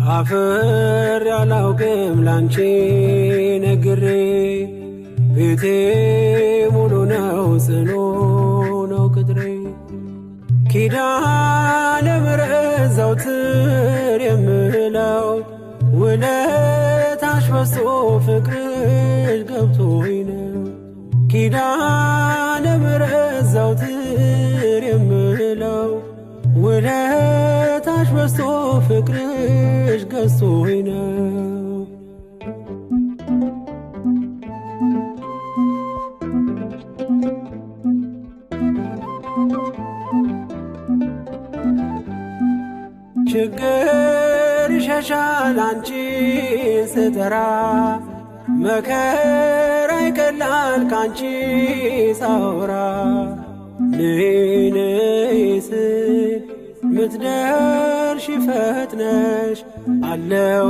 አፍሬ አላውቅም ላንቺ ነግሬ ቤቴ ሙሉ ነው ጽኑ ነው ቅጥሬ ኪዳነ ምሕረት ዘውትር የምለው ውለታሽ በዝቶ ፍቅርሽ ገብቶኝ ነው። ኪዳነ ምሕረት ዘውትር የምለው ውለታሽ በዝቶ ፍቅርሽ ገዝቶኝ ነው። ችግር ይሸሻል አንቺን ስጠራ መከራ ይቀላል ካንቺ ሳወራ ነይ ነይ ስል ምትደርሺ ፈጥነሽ አለው።